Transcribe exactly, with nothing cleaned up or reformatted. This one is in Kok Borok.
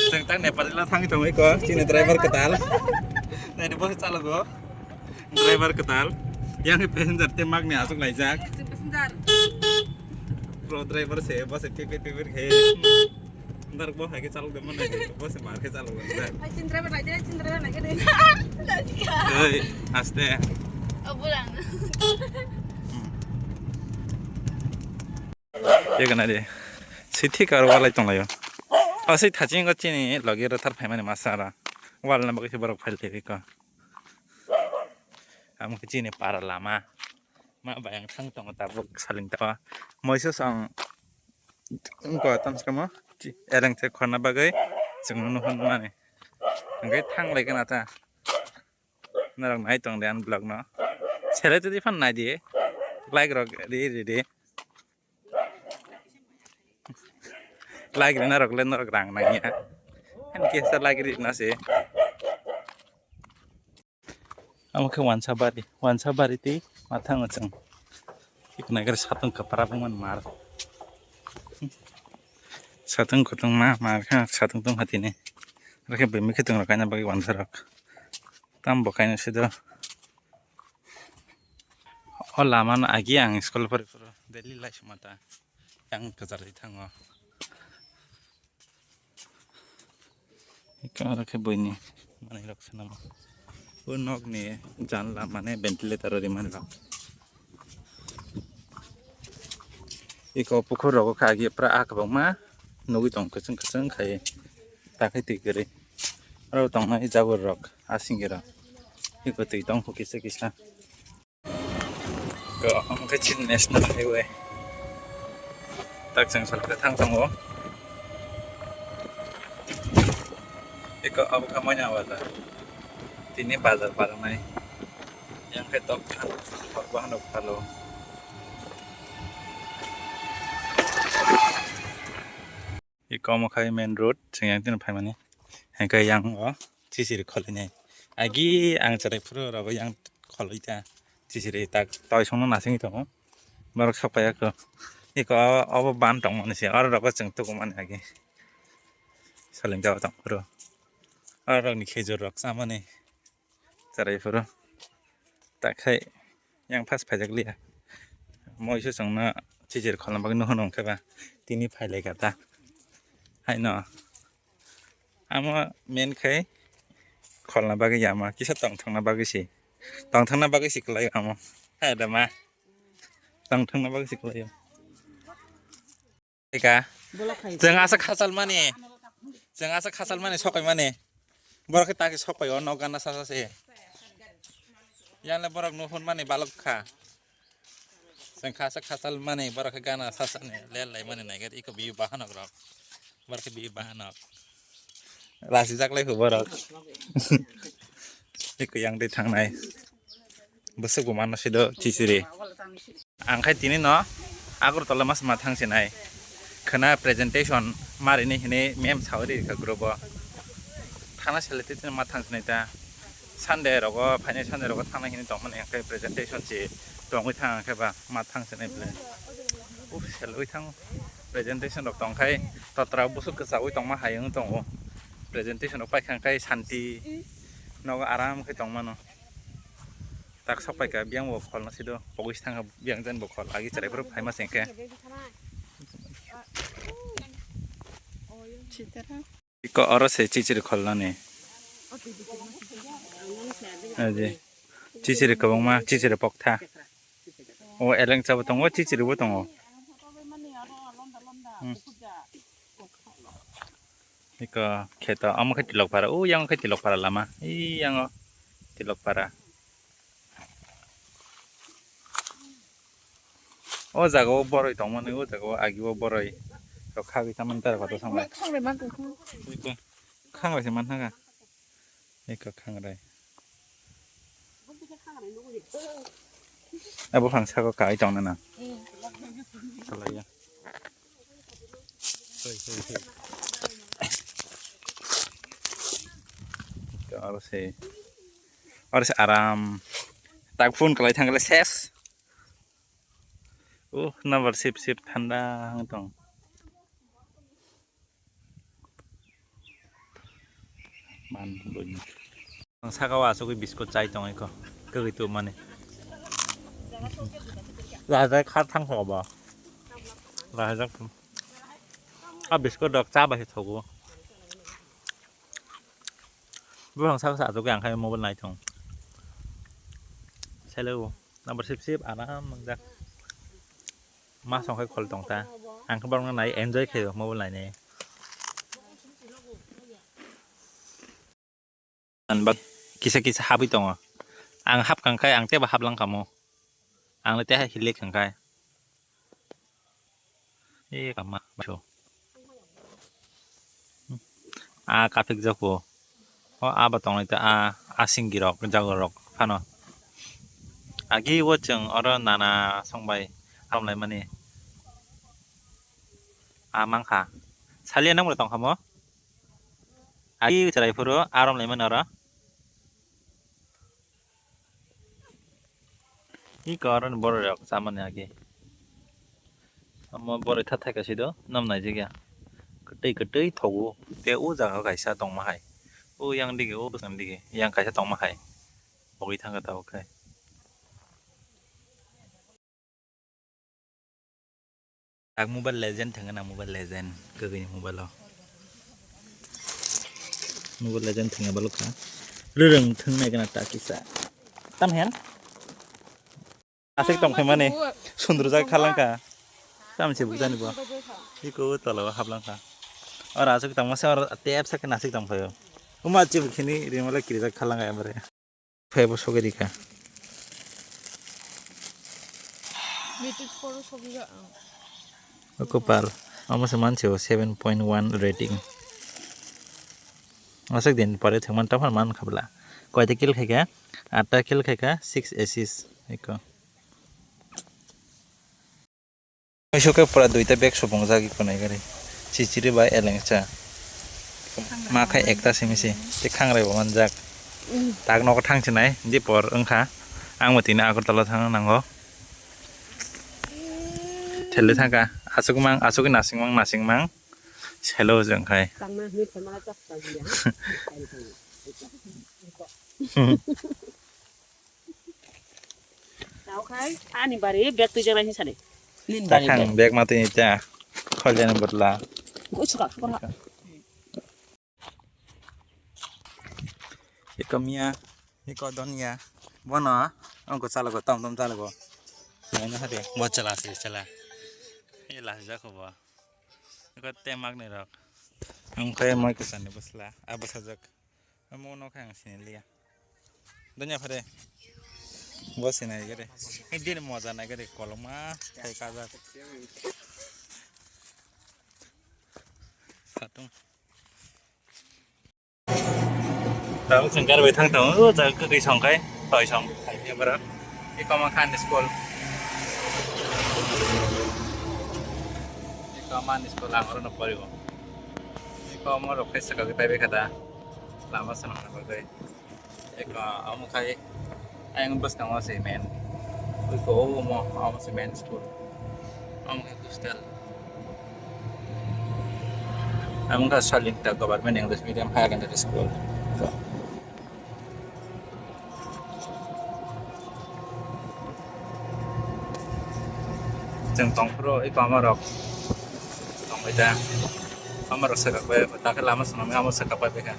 Chwng tak Nepali la thangwi tongwi ko, chini driver kwtal. Naidi bo se chalogo. Driver kwtal. Yang passenger te magni aswk laijak. Passenger. Pro driver se, bo se pipir pipir khe. Dar bo hai khe chalok de mane, bo se mar khe chalok de. Hai chin driver lai de, chin driver lai de. Oi, aste. Abulan. Ye gana de. Si thik aro walai tonglaio. O si thachingo chini logi rwthar phaimani masa ra. Walna bagwi se borok phai lai ko. Amo khe chini para lama. Ma bayang thang tongo tabuk saling tawa. Moiso song ko tamskamo ereng se khorna bagwi chwngno nuhun mani. Hingke thang lai gana ta. Norok nai tong de ani vlog no. Selai twi phan nai di. Like rok ri ri di. Like rina rok le norok rang nang ya. Ani kesa like rina se. Amo khe wansa bari, wansa bari tei mathango chwng. Ikna gari satung kwpra bwmani mar. Satung kutung ma mar khe satung tong hatini. Aro khe bumi khe tongrok kaina bagwi wansa rok. Tam bo kaino sido. O lama no agi ang school pore pore daily life mata yang kwchar ri thango. Eka aro khe buini manwi rok swnam. O nok ni janla mane ventilator rimani rok. Eko pukhur rogo kha agi pura ah kwbangma nugwi tong kwchwng kwchwng khai takhai twi kwrwi. Aro tongnai jabur rok asingirok. Eko twi tong kho kisa kisa. Ko hwnkhe chini national highway. Tak chwng salka thang tongo. Eko abo kha manya bazar. Tini bazar barnai. Yang khe tok than, tok bahano phalo. Eko omo khai main road, chwng yang tino phaimani. Hingke yang o chichiri kholini. Agi ang cherai phuru rogo yang kholoi ta. Chichiri tak toi songno nasing tongo. Borok sok paiya ko. Eko obo ban tongmani se, oro rogo chwng tukumani agi. Saling jao tong phuru. Oro rokni khejur rok chamani. Cherai phuru. Takhai yang first phaijak liya. Moiso chwngno chichiri kholna bagwi nuhun wngkha ba. Tini phailaika ta. Haino. Amo men khai kholna bagwi yama. Kisa tongthokna bagwi si. Tongthokna bagwi si kwlai amo. Hai da ma. Tongthokna bagwi si kwlai. Eka. Chwng asa khachal mani. Chwng asa khachal mani sokai mani. Borok khe taki sokai o nok gana sasa se. Yang le borok nuhun mani balok kha. Chwng kha asa khachal mani borok khe gana sasa ni lel lai mani naiget iko bi bahanok rok. Borok khe bi bahanok. Lasi jak lai kho borok. Iko yang dei thangnai. Bwswk bo mano sido chichiri. Ang khai tini no Agartala mas ma thang sinai. Khwna presentation marini hini mem sawi ri kha group o. Thana sele tini ma thang sinai ta. Sunday rogo, phainai Sunday rogo thangna hini tongmani ang khai presentation si tongwi thang ang khai ba ma thang sinai ble. Uf, selwi thang presentation rok tong khai totra bwswk kwchagwi tongma hai wng tongo. Presentation rok paikha khai santi nogo aram khai tongmano. Tak sok paikha biyang bo khol no sido pogwi si thangkha biyang jan bo khol agi cherai phuru phaima sengkhe. Iko oro se chichiri khol nani. Aji. Chichiri kwbangma chichiri poktha. O elengcha bo tongo chichiri bo tongo. Hmm. Iko kheto omo khe Tilokpara, o yang khe Tilokpara lama, i yango Tilokpara. O jaga o boroi tongmani, o jaga o agi o boroi rok khagwi tamani tara kotor songbai. Khangrai ma tongkha. Iko khangrai se manthaka. Iko khangrai. Abo phang saka kai tong nana. Kalaiya. Hoi, hoi, hoi. Oro se, oro se aram. Tak phone kalai thang kale ses. Uh, nabar sip sip thanda hang tong. Ang saka o asugwi biskut chai tongwi kho, kwgwi tubumani. Lahajak kha thang kho bo. Lahajak. A biskut rok cha bai se thogo. Buphang saka sa asugwi ang khai mobile nai tong. Selo number sip sip anam mangjak. Ma song khai khol tong ta. Ang khe borokno nai enjoy khaio mobile nainai. Ang bak kisa kisa habwi tongo. Ang hap kang khai ang teibo hap lang kamo. Ang le tei hai hilik kang khai. E kama baso. A kapik jako. O abo tongnai ta a asing girok jagorok phano. Agi o chwng oro nana songbai aromlaimani. A mangkha. Salia nang tongkha mo? Agi chwrai phuru aromlaimani oro. Iko aro ni borok rok chamani agi. Omo borok tha thaika sido, nom naijak ya. Kwtwi kwtwi thogo. Tei o jaga o kaisa tongma hai. O yang dige, o bwsang dige, yang kaisa tongma hai. Bogwi thangkha tabuk khai. Ang Mobile Legend thwngna, Mobile Legend, kwgwini mobile o. Mobile Legend thwngna balukha. Rwrwng thwngnai gana ta kisa. Tam hen? Aswk tongkhe mani. Sundrujak khalangkha. Tam se bujani bo. Iko tola o hablangkha. Ora aswk tongma se ora tep sak nasik tongkhayo. Uma chibukini rimala kirijak khalangkha emre. Phai bo sogwi rikha. Matric four o sogwi rw ang. O kopal. Omo se manse o seven point one rating. Aswk din pore thwngmani taphano man khabla. Koita kill khaikha? Atta kill khaikha, six assist. Eko. Oiso khe pura duita bag subungjak iko nai gari. Chichiri bai elengsa. Ma khai ekta simi se. Te khangrai bo manjak. Tak nogo thang sinai, di por wngkha. Ang bo tini Agartala thangna nango. Thele thangkha. Aswk mang, aswk nasing mang, nasing mang. Selo jeng khai. Tao khai ani bari bag twi jang nai sani. Nin bari Takhang bag. Bag ma twi ta kholjani botla. Go suka suka. Iko miya, iko donya. Bono, ongko chalago, tom tom chalago. Naina hade, bo chala si chala. Ila jako bo. Iko temak ni rok. Ang khai mai kusani bosla, abosajak. Amo no khai ang sini liya. Donya phare. Bo sinai gare. Din moja nai gare koloma khai kajak. Satung. Tabuk chwng gari bai thang tongo, o jaga kwtwi song khai, toi song khai ya bara. Iko ma khan school. Iko ma ni school ang oro no poribo. Iko ma rok khai saka pai bai kha da. Lama sana na bagwi. Eko, amo khai, ayang bwskango se main. Eko, omo, amo se main school. Amo khai hostel. Amo khai Salinta Government English Medium Higher Secondary School. Chwng tongphuru, eko, amo rok. Tongbai da. Amo rok sakak bai, ta khe lama swnamwi amo sakak bai kha.